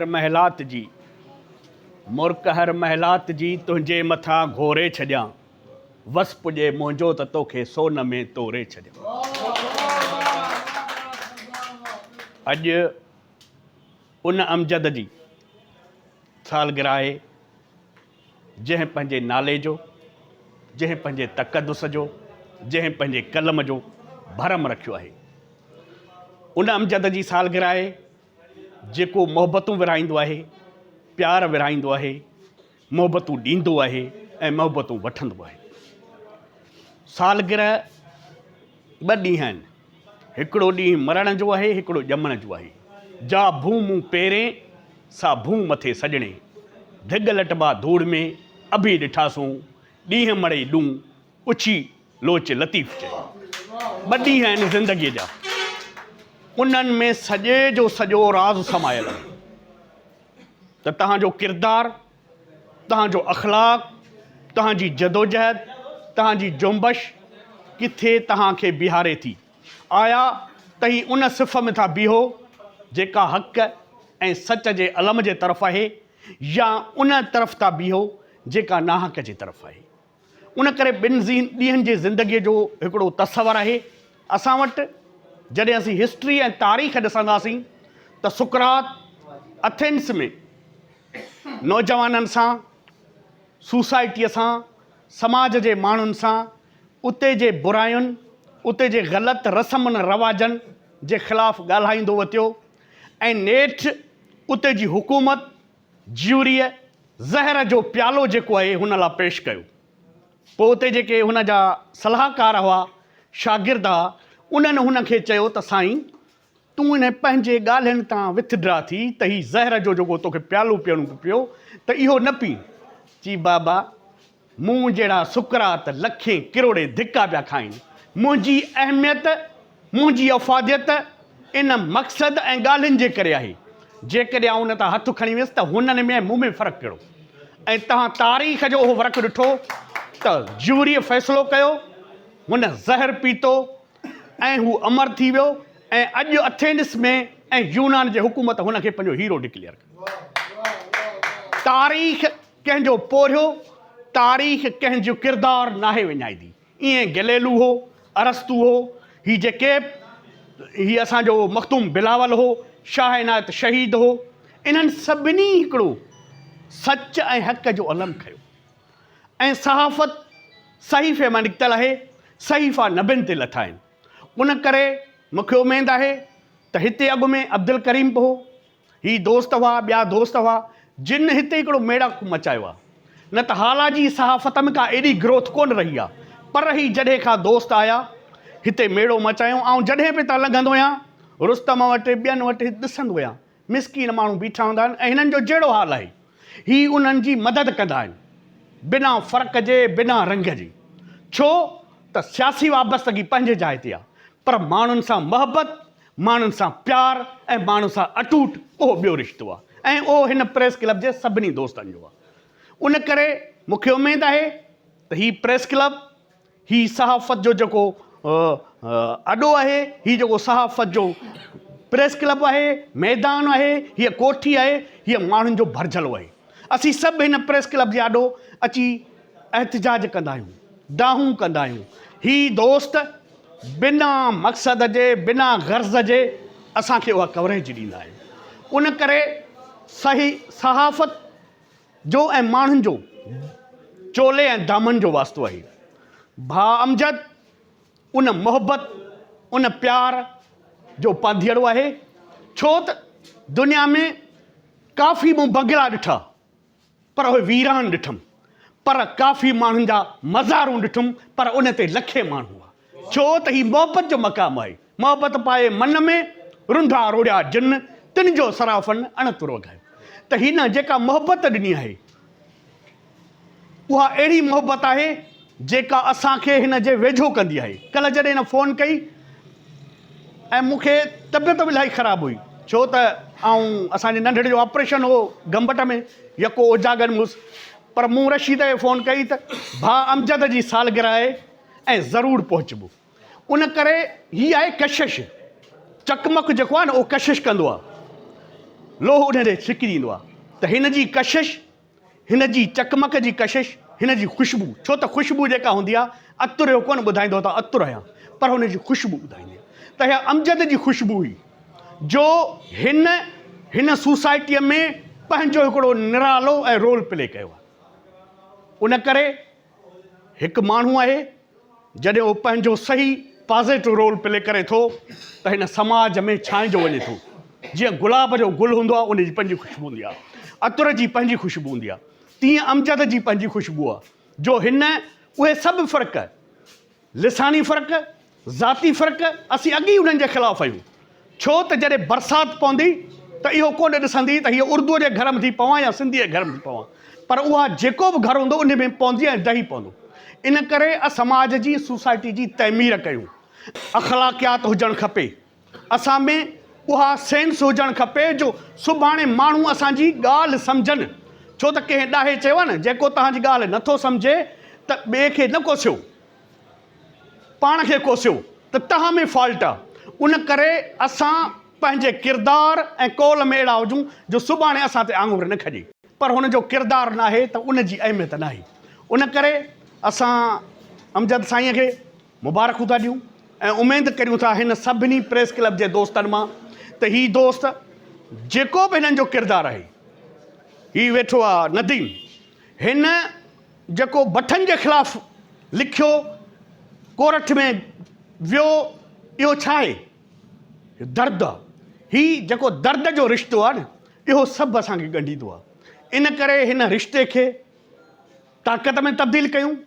هر محلات جي مرڪ هر محلات جي تنهنجي مٿان گهوري ڇڏيان وس پڄي منهنجو ته توکي سون ۾ توري ڇڏيان. اڄ ان امجد جي سالگرهه آهي جنهن پنهنجي نالي جو، جنهن پنهنجي تقدس جو، جنهن پنهنجي قلم جو ڀرم رکيو آهي. ان امجد جي سالگرهه آهي جيڪو محبتون ورهائيندو آهي، پيار ورهائيندو آهي، محبتون ڏيندو آهي ۽ محبتون وٺندو آهي. سالگرهه ٻه ڏينهن آهن، هڪڙو ڏينهن مرڻ جو آهي، هڪڙو ڄمڻ جو آهي. جا ڀونء مون پيرين، سا ڀونء مٿي سڄڻي. ڌڳ لٽبا ڌوڙ ۾، اڀي ڏٺاسون، ڏينهن مڙئي ڏون، اڇي لوچ لطيف چيو. ٻه ڏينهن آهن زندگيء جا، انهن ۾ سڄي جو سڄو راز سمايل آهي ته توهان جو ڪردار، توهان جو اخلاق، توهان جي جدوجهد، توهان جي جنبش ڪٿي توهان کي بيهاري ٿي. آيا توهين ان صف ۾ ٿا بيهو جيڪا حق ۽ سچ جي علم جي طرف آهي يا ان طرف ٿا بيهو جيڪا ناحق جي طرف آهي. ان ڪري ٻن ڏينهن جي زندگيء جو هڪڙو تصور آهي اسان وٽ. جڏهن اسين هسٽري ۽ تاريخ ڏسنداسين ته سقراط اٿينس ۾ نوجوانن سان، سوسائٽيء سان، سماج جي ماڻهن سان، اتي جي براين، اتي جي غلط رسمن رواجن جي خلاف ڳالهائيندو وتيو ۽ نيٺ اتي جي حڪومت جيوريء زهر جو پيالو جيڪو آهي هن لاء پيش ڪيو. پوء اتي جيڪي هن جا صلاحڪار هئا، شاگرد هئا، انهن هن کي چيو ته سائين! تون انهن پنهنجي ڳالهين تان وٿڊرا ٿي ته هي زهر جو جيڪو توکي پيالو پيئڻو پيو ته اهو نه پي. چي بابا! مون جهڙا سقراط لکين ڪروڙين ڌڪا پيا کائين. منهنجي اهميت، منهنجي افاديت ان مقصد ۽ ڳالهين جي ڪري آهي. جيڪڏهن آئون ان تان هٿ کڻي ويس ته هنن ۾ ۽ مون ۾ فرق ڪهڙو؟ ۽ توهان تاريخ جو اهو ورق ڏٺو ته جيوريء فيصلو ڪيو، هن زهر پيتو ۽ هو امر ٿي ويو ۽ اڄ اٿينس ۾ ۽ يونان جي حڪومت هن کي پنهنجو هيرو ڊڪليئر ڪيو. تاريخ ڪنهن جو پورهيو، تاريخ ڪنهن جو ڪردار ناهي وڃائيندي. ائين گليلو هو، ارسطو هو، هي جيڪي هي اسان جو مخدوم بلاول هو، شاهه عنايت شهيد هو، انهن سڀني هڪڙو سچ ۽ حق جو علم کنيو ۽ صحافت صحيفي مان نڪتل آهي، صحيفا نبين تي لٿا آهن. ان ڪري مون کي اميد آهي ته هتي اڳ ۾ عبدالڪريم به هو، هي دوست هئا، ٻيا دوست هئا، جن هتي هڪڙو ميڙاڪو مچايو آهي. نه ته هالا جي صحافت ۾ ڪا ايڏي گروٿ ڪونه رهي آهي. پر هي جڏهن کان دوست آيا، هتي ميڙو مچايائون. آئون جڏهن به هتان لنگهندو آهيان، رستم وٽ، ٻين وٽ ڏسندو آهيان، مسڪين ماڻهو بيٺا هوندا آهن ۽ هنن جو جهڙو حال آهي، هي انهن جي مدد ڪندا آهن، بنا فرق جي، بنا رنگ جي. ڇو ته سياسي وابستگي پنهنجي جاء تي آهي، پر ماڻهن سان محبت ماڻهن سان پيار ۽ ماڻهن سان اٽوٽ اهو ٻيو رشتو آهي ۽ اهو هن پريس ڪلب جي سڀني دوستن جو آهي ان ڪري مون کي اميد آهي ته هي پريس ڪلب هي صحافت جو جيڪو اڏو آهي هي جيڪو صحافت جو پريس ڪلب آهي ميدان آهي هيء ڪوٺي آهي هيء ماڻهن جو ڀرجهلو آهي اسين سڀ هن پريس ڪلب جي آڏو اچي احتجاج ڪندا آهيون دانهون ڪندا آهيون هي دوست بنا مقصد جي بنا غرض جي اسان کي اها ڪوريج ڏيندا آهن ان ڪري صحيح صحافت جو ۽ ماڻهن جو چولي ۽ دامن جو واسطو آهي ڀاء امجد ان محبت ان پيار جو پانڌيئڙو آهي ڇو ته دنيا ۾ ڪافي مون بنگلا ڏٺا پر اهي ويران ڏٺم، پر ڪافي ماڻهن جا مزارون ڏٺم، پر ان تي لکين ماڻهو هئا. ڇو ته هي محبت جو مقام آهي. محبت پائي من ۾، رنڍا روڙيا جن، تن جو صرافن اڻ تر وگهايو. ته هن جيڪا محبت ڏني آهي، اها اهڙي محبت آهي، جيڪا اسان کي هن جي ويجهو ڪندي آهي. ڪلهه جڏهن هن فون ڪئي ۽ مون کي طبيعت به الاهي خراب هئي ڇو ته آئون اسان جي ننڍڙي جو آپريشن هو گمبٽ ۾ يڪو اوجاڳن هوس پر مون رشيد کي فون ڪئي ته ڀاء امجد جي سالگرهه آهي ۽ ضرور پهچبو. ان ڪري هي آهي ڪشش. چقمق جيڪو آهي نه اهو ڪشش ڪندو آهي. لوهه ان ڏي ڇڪجي ايندو آهي ته هن جي ڪشش، هن جي چقمق جي ڪشش، هن جي خوشبو، ڇو ته خوشبو جيڪا هوندي آهي، عطر اهو ڪونه ٻڌائيندو ته عطر آهيان، پر هن جي خوشبو ٻڌائيندي آهي ته اها امجد جي خوشبو هئي جو هن هن سوسائٽيء ۾ پنهنجو هڪڙو نرالو ۽ رول پلي ڪيو آهي. ان ڪري هڪ ماڻهو آهي جڏهن اهو پنهنجو صحيح پازيٽو رول پلي ڪري ٿو ته هن سماج ۾ ڇانئجو وڃي ٿو. جيئن گلاب جو گل هوندو آهي ان جي پنهنجي خوشبو هوندي آهي، عطر جي پنهنجي خوشبو هوندي آهي، تيئن امجد جي پنهنجي خوشبو آهي جو هن اهي سڀ فرق لساني فرق، ذاتي فرق، اسين اڳ ئي انهن جي خلاف آهيون. ڇو ته جڏهن برسات پوندي ته اهو ڪونه ڏسندي ته هيء اردوء جي گهر ۾ ٿي پوان يا سنڌيء جي گهر ۾ ٿي پوان، پر اها جيڪو به گهر هوندو ان ۾ پوندي ۽ ڊهي پوندو. ان ڪري سماج جي سوسائٽي جي تعمير ڪيون. اخلاقيات هجڻ کپي. اسان ۾ اها سينس هجڻ کپي جو سڀاڻي ماڻهو اسان جي ڳالهه سمجهن. ڇو ته ڪنهن ڏاهي چيو آهي نه جيڪو توهان جي ڳالهه نٿو سمجهي ته ٻئي کي نه ڪوسيو، پاڻ کي ڪوسيو ته توهان ۾ فالٽ آهي. ان ڪري اسان پنهنجي ڪردار ۽ قول ۾ اهڙا هجون جو سڀاڻي اسان تي آڱر نه کڄي. پر هن جو ڪردار ناهي ته ان جي اهميت ناهي. ان ڪري اسان امجد سائينء کي مبارڪون ٿا ڏيون ۽ اميد ڪريون ٿا هن سڀني پريس ڪلب جي دوستن مان ته هي دوست جيڪو به هنن جو ڪردار آهي هي ويٺو آ نديم هن جيڪو بٺن جي خلاف لکيو ڪورٺ ۾ ويو اهو ڇا آهي درد آ هي جيڪو درد جو رشتو آ نه اهو سڀ اسان کي ڳنڍيندو آ ان ڪري هن رشتي کي طاقت ۾ تبديل ڪيون.